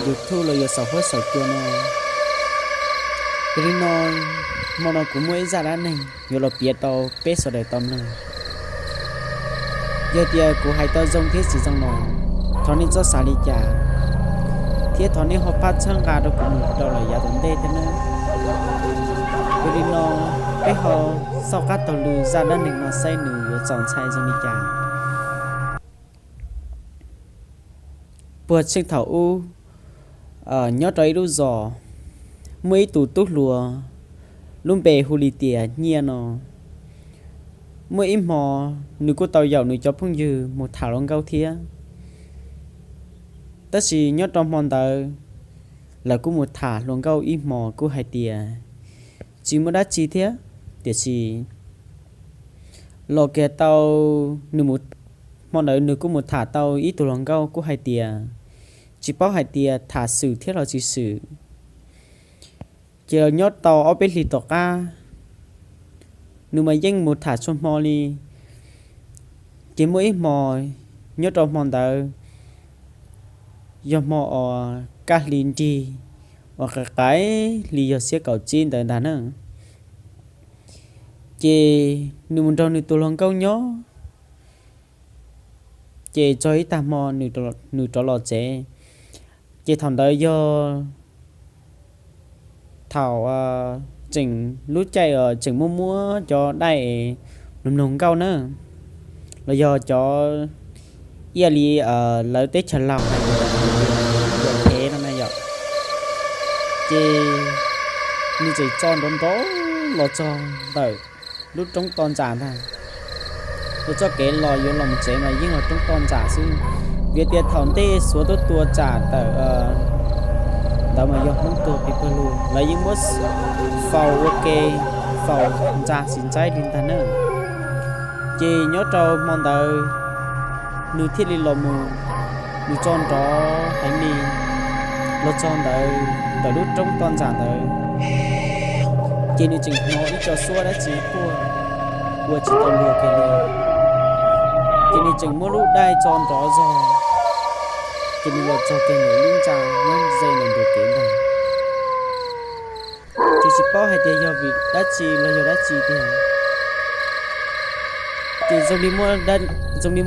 YouTube los yog saum huab saum cua no. Yog li no, hmo no kuv muaj ib zaj dab neeg yuav los piav rau peb sawv daws tau mloog. Yog tias kuv hais tau zoo thiab tsis zoo los, thov nej txhob xav li cas, thiab thov nej ho pab txhawb nqa rau kuv mus rau lawm yav tom ntej thiab nawb. Yog li no, peb ho xauj qab taug lw zaj dab neeg no saib nws yuav txaus ntshai zoo li cas. Puag tseem thaum ub, nyob rau ib lub zos, muaj ib tus tub hluas, lub npe hu li tias Nyiaj no. Muaj ib hmo, nws kuj tau yaum nws cov phooj ywg mus tham hluas nkauj thiab. Tab sis nyob rau hmo ntawd, lawv kuj mus tham hluas nkauj ib hmo kuj hais tias tsis muaj dab tsi thiab, tiam sis los kiag tau, nws mus, hmo ntawd nws kuj mus tham tau ib tug hluas nkauj kuj hais tias tsis paub hais tias tham xwm thiab los tsis xwm. Ces nyob tau ob peb hlis tom qab, nws mas yeej mus tham txhua hmo li. Ces muaj ib hmo, nyob rau hmo ntawd yog hmo uas kaj hli nrig, uas qaim qaim hli yog xiab kaum tsib ntawd ntag na. Ces nws mus nrog nws tus hluas nkauj nyob, ces txog ib tag hmo nws rov los tsev. Ces thaum ntawd yog thaum tseem lub caij tseem muaj muab cov daim mloog nkauj na, los yog cov ib yam li lawv teb chaws Laus hais tias, tias thev no na yom. Ces nws txawm tso nrov nrov los txog ntawm lub roob toj ntxas ntag. Yog txoj kev los yuav los mus tsev mas yeej yog roob toj ntxas xwb, vim tias thaum ntej xuav tuaj tua tsam tawm ntawd mas yog Hmoob tuag pes pawg lug, lawv yeej muab faus ua ke, faus ntxa xiv ntxaib li ntag na. Ces nyob rau hmo ntawd nws thiaj li los mus, nws tso nrov heev li los txog ntawd, ntawm lub roob toj ntxas ntawd, ces nws tseem hnov ib co suab dab tsi quaj ua tsis tau luag kiag li. Ces nws tseem muab lub daim tso nrov zog, ces nws los txog kiag ntawm lub ntxa nyob ze ntawm ntug kev ntag. Ces tsis paub hais tias yog vim dab tsi los yog dab tsi tiag, ces zoo li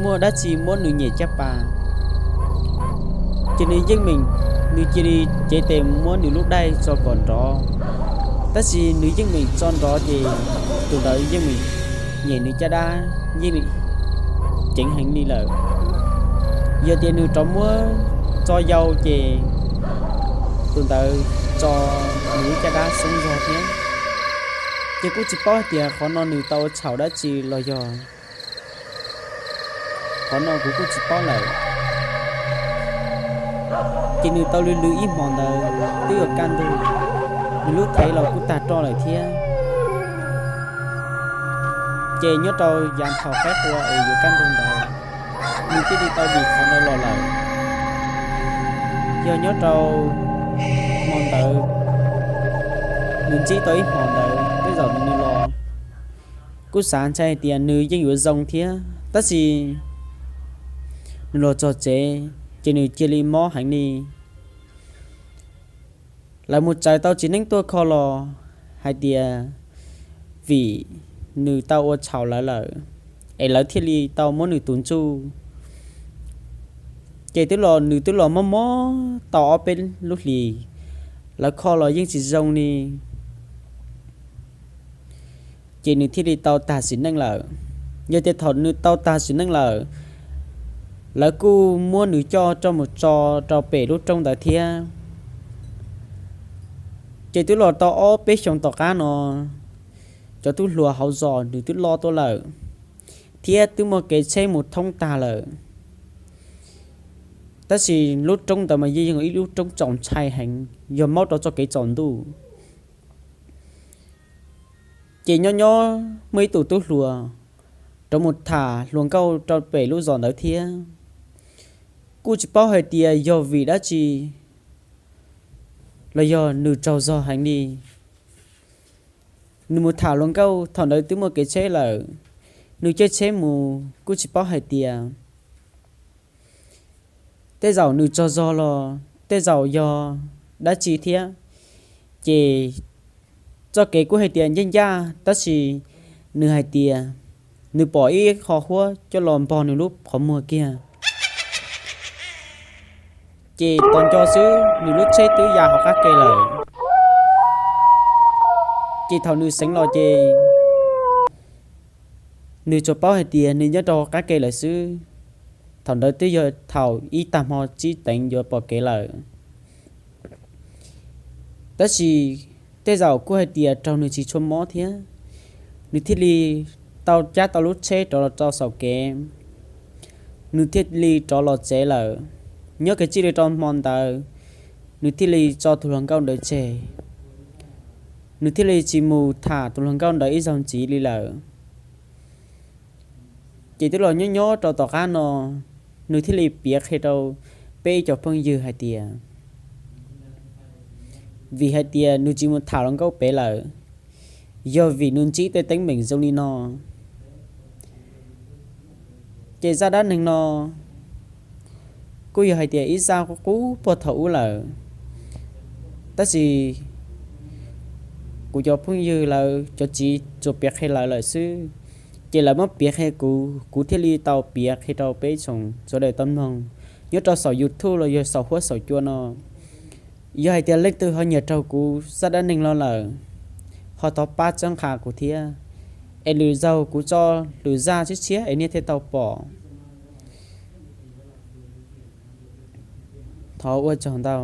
muaj dab tsi muab nws nyem caj pas. Ces nws yeej meem, nws cia li cev tes muab nws lub daim tso kom nrov, tab sis nws yeej meem tso nrov ces tus ntawd yeej meem nyem nws caj dab, yeej meem ceev heev li lawm. Yog tias nws rov muab tso yau ces tus ntawd tso nws lub caj dab xoob zog thiab. Ces kuj tsis paub hais tias qhov no nws tau ua txhaum dab tsi los yog qhov no kuv kuj tsis paub lawm. Ces nws tau lw lw ib hmos ntawd twb yuav kaj ntug, nws lub thev los kuj tag roj lawm thiab. Ces nyob rau yav thaum qaib qua es yuav kaj ntug ntawd, nws thiaj li tau dim qhov ntawd los lawm. Yog nyob rau hmo ntawd, nws ntsib tau ib hmos ntawd tej zaum nws los kuj xav ntshai hais tias nws yeej yuav zoo thiab, tab sis nws los txog tsev ces nws cia li mob heev li. Lawv mus txais tau txiv neej tuaj kho los hais tias vim nws tau ua txhaum lawv lawm, es lawv thiaj li tau muab nws tus ntsuj. Ces twb los, nws twb los mob mob tau ob peb lub hlis, lawv kho los yeej tsis zoo li. Ces nws thiaj li tau tag sim neej lawm. Yog tias thaum nws tau tag sim neej lawm, lawv kuj muab nws coj rau mus tso rau pem lub roob ntawd thiab. Ces twb los tau ob peb xyoos tom qab no, cov tub hluas hauv zos nws twb loj tuaj lawm, thiab twb muaj kev tsheb mus thoob tag lawm. Tab sis lub roob ntawd mas yeej yog ib lub roob txaus ntshai heev, yog maub rau txoj kev tsaus ntuj. Ces nyob nyob muaj ib tug tub hluas rov mus tham hluas nkauj rau pem lub zos ntawd thiab. Kuj tsis paub hais tias yog vim dab tsi los yog nws tsaug zog heev li. Nws mus tham hluas nkauj thaum ntawd twb muaj kev tsheb lawm, nws caij tsheb mus kuj tsis paub hais tias tej zaum nws tsaug zog los tej zaum yog dab tsi thiab. Ces txoj kev kuj hais tias ncaj ncaj, tab sis nws hais tias nws pom ib qho huab coj los npog nws lub qhov muag kiag. Ces tos nco xwb nws lub tsheb twb ya hauv qab ke lawm. Ces thaum nws seev los ces nws tsuas paub hais tias nws nyob rau qab ke lawm xwb. Thaum ntawd twb yog thaum ib tag hmo tsib teev yuav pom kev lawm. Tab sis tej zaum kuj hais tias raug nws tsis tshua mob thiab, nws thiaj li tau cab tau lub tsheb rov los rau saum kev. Nws thiaj li rov los tsev lawm. Nyob kev tsij li rau hmo ntawd, nws thiaj li tso tus hluas nkauj ntawd tseg. Nws thiaj li tsis mus tham tus hluas nkauj ntawd ib zaug ntxiv li lawm. Ces twb los nyob nyob rau tom qab no, nws thiaj li piav qhia rau peb ib co phooj ywg hais tias, vim hais tias nws tsis mus tham hluas nkauj pem lawm, yog vim nws ntsib tej teeb meem zoo li no. Ces zaj dab neeg no kuj yog hais tias ib zaj qub qub puag thaum ub lawm, tab sis kuv cov phooj ywg lawv cov txiv tsuas piav qhia lawv lawm xwb. Ces lawv muab piav qhia kuv, kuv thiaj li tau piav qhia rau peb tsoom sawv daws tau mloog nyob rau saum YouTube los yog saum huab saum cua no. Yog hais tias leej twg ho nyiam raug kuv zaj dab neeg no lawm, ho thov pab txhawb nqa kuv thiab, es lwm zaug kuv tso lwm zaj tshiab tshiab es nej thiaj tau pom. Thov ua tsaug ntau.